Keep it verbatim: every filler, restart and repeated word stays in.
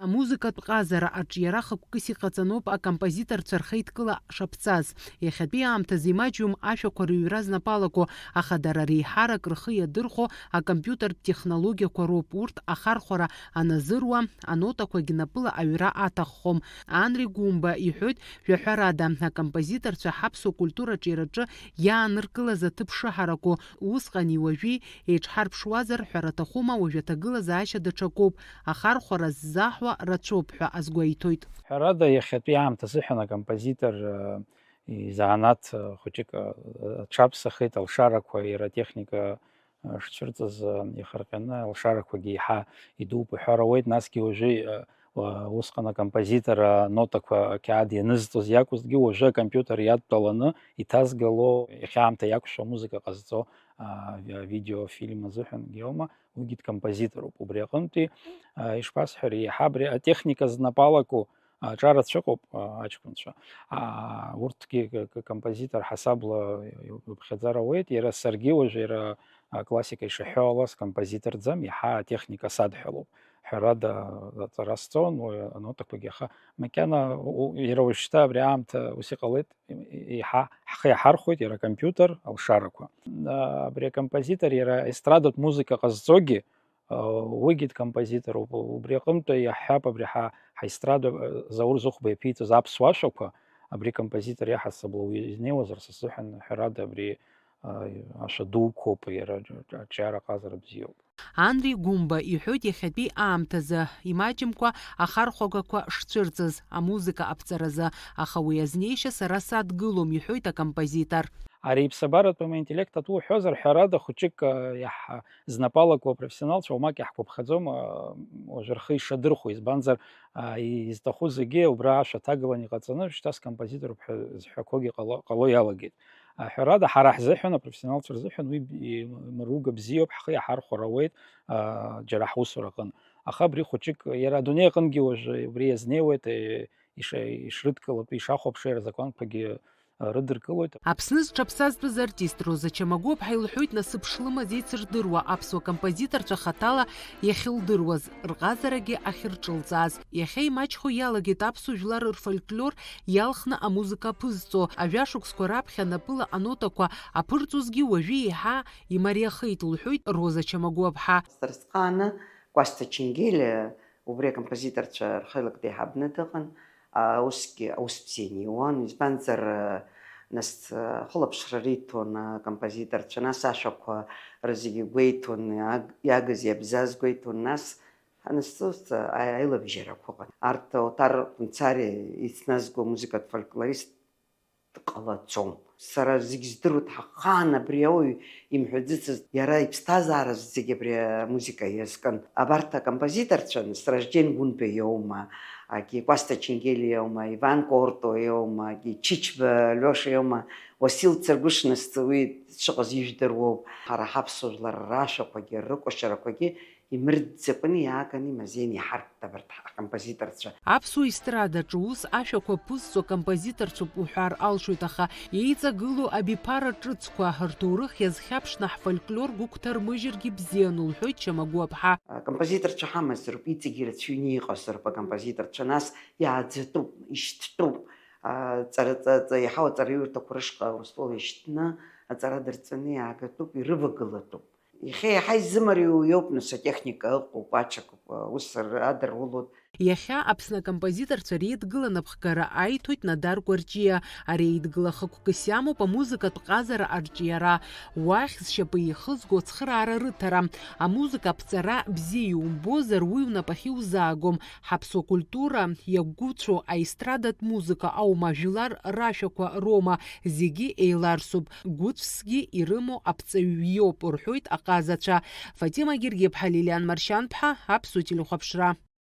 Амузыкатә ҟазара аҿиара хықәкыс иҟаҵаноуп акомпозиторцәа рхеидкыла шаԥҵаз. Иахьатәи аамҭазы имаҷҩым ашәақәа рыҩра знапалаго, аха дара реиҳарак рхы иадырхәо акомпиутертә технологиақәа роуп. Урҭ ахархәара аназыруа, анотақәагь напыла аҩра аҭаххом. Анри Гәымба иҳәоит, жәаҳәарада, акомпозиторцәа ҳаԥсуа культура аҿиараҿы иааныркылаз аҭыԥ шыҳараку, усҟани уажәи еиҿҳарԥшуазар ҳәара аҭахума, уажә аҭагылазаашьа даҽакуп, ахархәара ззаҳуа рацәоуп ҳәа азгәеиҭоит. Ҳәарада, иахьатәи аамҭа азыҳәан акомпозитор, э, изанааҭ, э, хәыҷык, э, аҽаԥсахеит, алшарақәа, иара атехника, э, шцәырҵыз, э, ихырҟьаны, алшарақәагьы еиҳа идууп уҳәар ауеит, насгьы уажәы, э, уа-, усҟан акомпозитор анотақәа ақьаад ианызҵоз иакәызҭгьы, уажәы акомпиутер иадтәаланы иҭазгало, иахьа аамҭа иақәшәо амузыка ҟазҵо, а, ви-, авидеофильм азыҳәангьы аума, уигьы дкомпозитороуп. Убри аҟынтәи, а, ишԥасҳәари, иаҳа абри атехника знапалаку аҿар ацәыҟоуп, а, аҷкәынцәа. А, урҭгьы к-, к-, композитор ҳасабла иуԥхьаӡар ауеит, иара саргьы уажә иара, а, классика ишаҳәо ала скомпозиторӡам, иаҳа атехника садҳәалоуп. Ҳәарада, аҵара сҵон, уи анотақәагьы, аха макьана у-, иара уажәшьҭа абри аамҭа ус иҟалеит, еиҳа ҳхы иаҳархәоит иара акомпиутер алшарақәа. А, абри акомпозитор иара естрадатә музыка ҟазҵогьы, а, уигьы дкомпозитороуп. Убри аҟынтәи иаҳҳәап, абри ҳа, ҳаестрадоуп, а, Заур Зыхәба иаԥиҵаз аԥсуа ашәақәа, абри акомпозитор иаҳасабала уи изнеиуазар, са сзыҳәан, ҳәарада, абри, а, ашәа дуқәоуп иара аҿиара ҟазара бзиоуп. Анри Гәымба иҳәоит иахьатәи аамҭазы имаҷымкәа ахархәагақәа шцәырҵыз амузыка аԥҵаразы, аха уи азнеишьа сара садгылом, иҳәоит акомпозитор. Ари иԥсабаратәым аинтеллект атәы уҳәозар, ҳәарада, хәыҷык, а, иаҳ-, знапалаку апрофессионалцәа уамак иаҳгәаԥхаӡом, а, уажә рхы ишадырхәо, избанзар, а, изҭаху зегьы убра ашә аҭагалан иҟаҵаны, шьҭа скомпозитороуп ҳәа зҳәақәогьы ҟало, ҟало иалагеит. А, ҳәарада, ҳара ҳзыҳәан, апрофессионалцәа рзыҳәан уи б-, и-, мыруга бзиоуп, ҳхы иаҳархәар ауеит, а, џьара ҳусураҟын. Аха абри хәыҷык, иара адунеи аҟынгьы уажәы убри иазнеиуеит, е, иша-, ишрыдкылатәу, ишахәаԥшуа, иара азакәанқәагьы, а, рыдыркылоит. Аԥсны зҽаԥсазтәыз артист Роза Чамагәыаԥҳа илҳәоит насыԥ шлымаз еицырдыруа аԥсуа композиторцәа хаҭала иахьылдыруаз, рҟазарагьы ахьырҿылҵааз. Иахьа имаҷхо иалагеит аԥсуа жәлар рфольклор иалхны амузыка аԥызҵо. Ажәашықәсқәа раԥхьа напыла анотақәа аԥырҵозгьы уажәы еиҳа имариахеит, лҳәоит Роза Чамагәыаԥҳа. Сара сҟааны Кәасҭа Ченгелиа убри акомпозиторцәа рхеилак деиҳабны дыҟан. А, усгьы аус бзианы иуан, избанзар, а, нас, а, ахылаԥшра риҭон акомпозиторцәа, нас ашәақәа рызегьы гәеиҭон, иаг-, иагыз иабзаз гәеиҭон, нас анысҵоз, а, аилабжьарақәа ыҟан. Арҭ Отар Ҟәынцариа ицназго амузыкатә фольклорист дҟалаӡом. Сара зегь здыруеит, ҳахаан абри ауаҩ имҳәаӡыцызт, иара иԥсҭазаара зегь абри амузыка иазкын. Абарҭ акомпозиторцәа, Сражден Гәынба иоума, агьи Кәасҭа Ченгелиа иоума, Иван Корто иоума, агьи Чычба Лиоша иоума, Уасил Царгәышнас уи дшыҟаз ижәдыруоуп. Ҳара ҳаԥсуа жәлар рашәақәагьы рыкәашарақәагьы имырӡакәаны иааганы имазеины иҳаркт абарҭ акомпозиторцәа. Аԥсуа естрадаҿы ус ашәақәа ԥызҵо акомпозиторцәоуп уҳәар алшоит, аха еиҵагылоу абиԥара ҿыцқәа, рҭоурых иазхьаԥшны ҳфольклор гәыгәҭармыжьыргьы бзиан, лҳәоит Чамагәыаԥҳа. Акомпозиторцәа ҳамазароуп, иҵегьы ирацәаҩны иҟазароуп акомпозиторцәа, нас иааӡатәуп, ишьҭтәуп. А, ҵара-, ҵа-, ҵа-, еиҳау аҵараиурҭақәа рышҟа Урыстәыла ишьҭны, аҵара дырҵаны иаагатәуп, ирывагылатәуп. Иахьа иаҳа изымариоу иоуп, нас, атехника ыҟоуп, ачакуп, ус р-, адырулоит. Иахьа Аԥсны акомпозиторцәа реидгыла напхгара аиҭоит Надар Кәарҷиа. Ари аидгыла хықәкыс иамоуп амузыкатә ҟазара арҿиара. Уахь зшьапы еихызго ацхыраара рыҭара. Амузыка аԥҵара бзиа иумбозар, уи унапахь иузаагом. Ҳаԥсуа культура иагәыцәоу аестрадатә музыка аума, жәлар рашәақәа роума, зегьы еиларсуп, гәыцәсгьы ирымоу аԥҵаҩ иоуп, рҳәоит аҟазацәа. Фатима Гергиԥҳа, Лилиан Маршьанԥҳа, Аԥсуа телехәаԥшра.